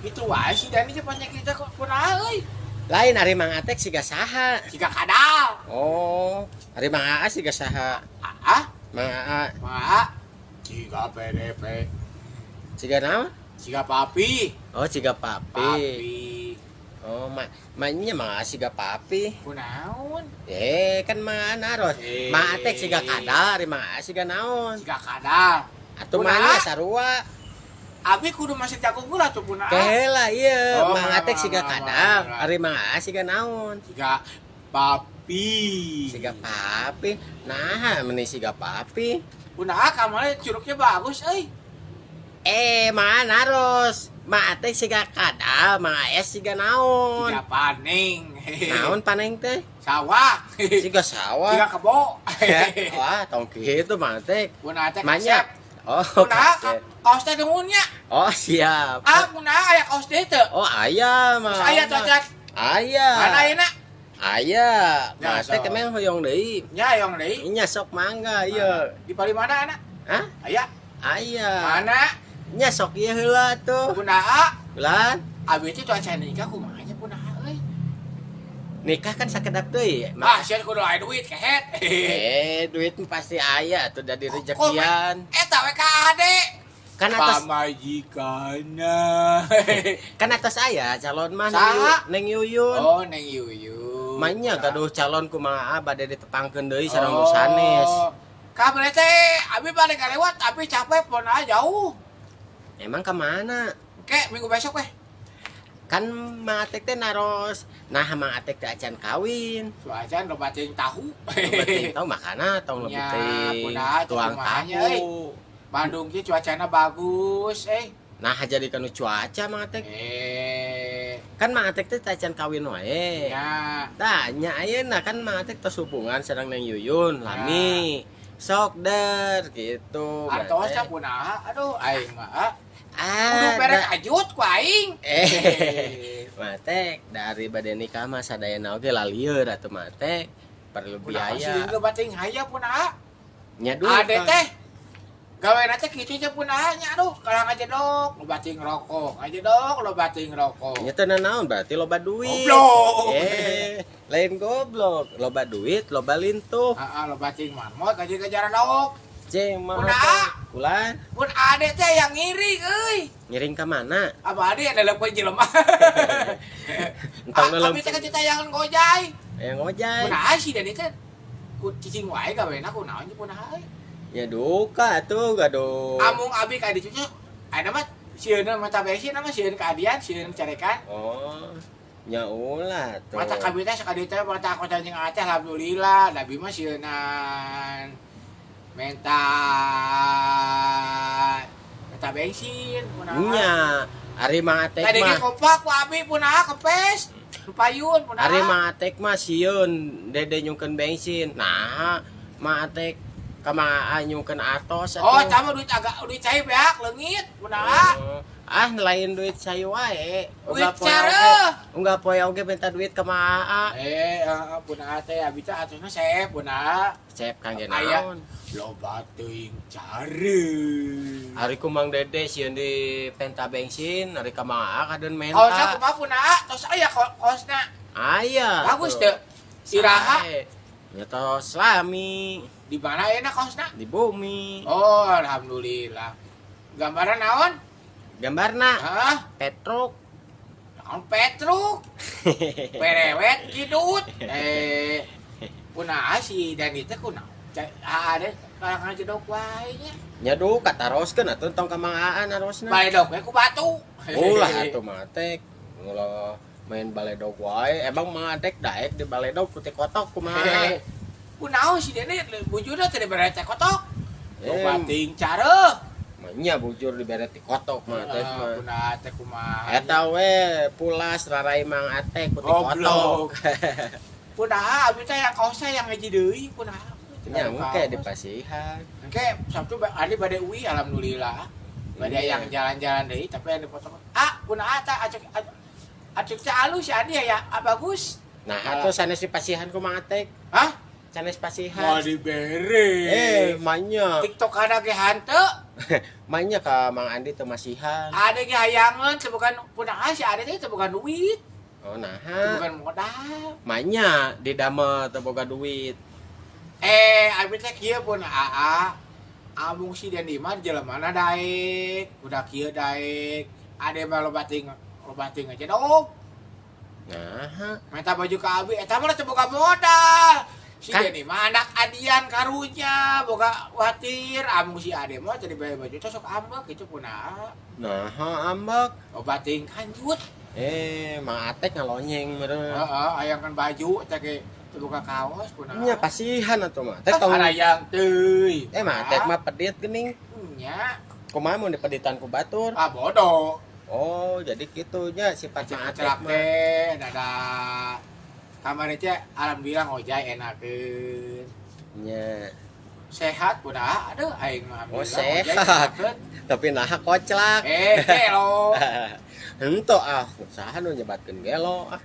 Itu wae si Dani teh kita kok kunaha euy. Lain, ari Mang Atek siga saha? Siga kadal. Oh, ari Mang Aa siga saha? Ah, Mang Aa. Ma. Siga PDP. Siga naon? Siga papi. Oh, siga papi. Papi. Oh, ma mainnya Mang Aa siga papi. Kunaon? Eh, kan Mang Aa naros. Eh. Mang Atek siga kadal, ari Mang Aa siga naon? Siga kadal. Atuh Kunaha? mana sarua. Abi kudu masih jago gula tuh kunaha. Kela ieu, Oh, Mang Atek siga ma, kadal, ma, ma. ari Mang Aa siga naon? Siga papi. Siga papi. Nah, meni siga papi. Kunaha kamarnya curugnya bagus euy. Eh, Mang Aa naros. Mang Atek siga kadal, Mang Aes siga naon? Siga paning. Naon paneng teh? Sawah. Siga sawah. Siga kebo. Wah, tong kitu Mang Atek. Kunaha teh Manya. kasep. Oh, Kunaha kasep. kaos teh dengunnya. Oh, siap. Ah, kunaha aya kaos teh teu? Oh, aya mah. Terus aya tuh acan. Aya. Mana ayeuna? Aya. Ya, Mang Atek sok. emang hoyong deui. Nya yang deui. Nya sok mangga ieu. Di paling mana anak? Hah? Aya. Aya. Mana? Nya sok ieu heula tuh. Kunaha? Ulan, Abi teh cuaca nikah kumaha nya kunaha euy. Nikah kan sakedap deui. Ah, sia kudu aya duit kehet. Eh, duit mah pasti aya tuh dari rezekian. Eta we ka ade. Kan atas Pamajikanna. Kan atas aya calon mah. Saha? Neng Yuyun. Oh, Neng Yuyun. Manya gaduh calon kumaha bade ditepangkeun deui sareng Oh. nu sanes. Kabar teh abi balik lewat, abi capek pon jauh. Emang kemana? Oke, minggu besok weh. Kan Mang Atek teh naros. Nah, Mang Atek teh acan kawin. Cuaca loba teuing tahu. Loba teuing tahu makana tong lebih Nya, teuing kunaha teh tuang kumahanya, tahu. Bandung ge cuacana bagus, eh. Nah, jadi kanu cuaca Mang Atek. Eh, Kan Mang Atek teh acan kawin wae. nya. Tah, nya ayeuna kan Mang Atek tos hubungan sareng Neng Yuyun lami. Sok der gitu. Artos Mang Atek. kunaha? Aduh, aing mah. Ah. Ah, Kudu berek ajut ku aing. Eh, Mang Atek dari bade nikah mah sadayana oge lalieur atuh Mang Atek. Perlu Kunaha sih biaya. loba teuing haya kunaha? Nya duka. Ade teh gawe teh kitu teh kunaha nya, aduh, kalah ngajedok, loba teuing rokok, ngajedok loba teuing rokok. Nya teu naon berarti loba duit. Goblok. Eh, lain goblok, loba duit, loba lintuh. Heeh, loba teuing marmot aja kejaran lauk. Ceng mah. Kunaha? Kulan, Pun ade teh yang ngiring euy. Ngiring ka mana? Apa ade ada leupkeun jelema? Entong Ah, dalam abi teh kan yang ngojay. Yang ngojay. Kunaha sih dan itu ku cicing wae gawena kunaon nya kunaha euy. Ya duka tuh gaduh. Amung abi ka ditu teh aya mah sieun mata bensin mah sieun kaadian, sieun carekan. Oh, nya ulah tuh. Mata kabi teh sakadi teh mata kota jeung Aceh alhamdulillah, nabi mah sieunan menta menta bensin kunaha. Nya, ari Mang Atek Tadi ge mah. kompak ku abi kunaha kempes. Nu payun kunaha. Ari Mang Atek mah sieun dede nyungkeun bensin. Nah, Mang Atek ka Mang Aa nyungkeun atos Oh, atuh. sama duit agak duit cai beak leungit kunaha. Oh. Ah, lain duit sayu wae. Duit Unggal poe cara. oge. Unggal poe oge minta duit ka Mang Aa. Eh, heeh, kunaha teh abi teh atusna seep kunaha. Cep kangge Aya. naon? Loba teuing care. Ari ku Mang Dede sieun di penta bensin, ari ka Mang Aa kadeun menta. Kaosna kumaha kunaha? Tos aya kaosna. Aya. Bagus tuh. teu? Iraha? Sae. Nya tos lami Di mana ayeuna kaosna? Di bumi. Oh, alhamdulillah. Gambaran naon? Gambarna Hah? Petruk. Naon Petruk? Perewet kidut. Eh, kunaha si Dani teh kunaha? Ada kalangan jedok wae nya. Nya duka taroskeun atuh tong ka Mang Aa narosna. Baledog we ku batu. Ulah atuh Mang Atek. Ulah main baledog wae. Emang Mang Atek daek di baledog ku tikotok kumaha? Kunaon si Dani bujurna teh dibere teh kotok. Eh, Loba teuing care. Nya bujur dibere tikotok Mang Atek mah. Kunaha teh kumaha? Eta we pulas rarai Mang Atek ku tikotok. Goblok. Kunaha abi teh yang kaosna yang hiji deui kunaha? Nya engke di pasihan. Engke Sabtu adi bade uwi alhamdulillah. Bade Iya. yang jalan-jalan deui tapi yang dipotong. Ah, kunaha teh acuk acuk teh alus si Adi ya, ah, bagus. Nah, atuh sanes di pasihan ku Mang Atek. Hah? Sanes Mau pasihan. dibere. Eh, manya. TikTok ada ge hanteu. Mainnya ka Mang Andi teu masihan. Ade ge hayangeun teu boga pun aa, si Ade teh teu boga duit, Oh, teu naha. Boga modal. Mainnya di damel teu boga duit. Eh, abi teh kieu pun aa. Amung si Dendi mah jelemana daek, udah kieu daek. Ade mah loba teuing aja dong. Nah, Minta baju ka abi, eta mah teu boga modal. Si Kan- Dendi mah anak adian karunya, boga watir. Amung si Ade mah teu dibere baju teh sok ambek gitu pun aa. Nah, ambek. Loba teuing kanjut. Eh, Mang Atek ngalonyeng meureun. Heeh, hayangkeun baju teh ge teu boga kaos pun aa. Nya pasihan atuh mah. Teh tong Hayang teuing. Eh, Mang Atek mah pedit geuning. Nya. Kumaha mun dipeditan ku batur? Ah, bodoh. Oh, jadi kitu nya sifat Mang Atek Celak mah. Teh dada kamari teh alhamdulillah ngojay enakeun. Nya. Sehat udah, aduh aing mah Oh, alhamdulillah ngojay sehat. enakeun. Tapi naha koclak. Eh, gelo. Henteu ah, saha nu nyebatkeun gelo ah.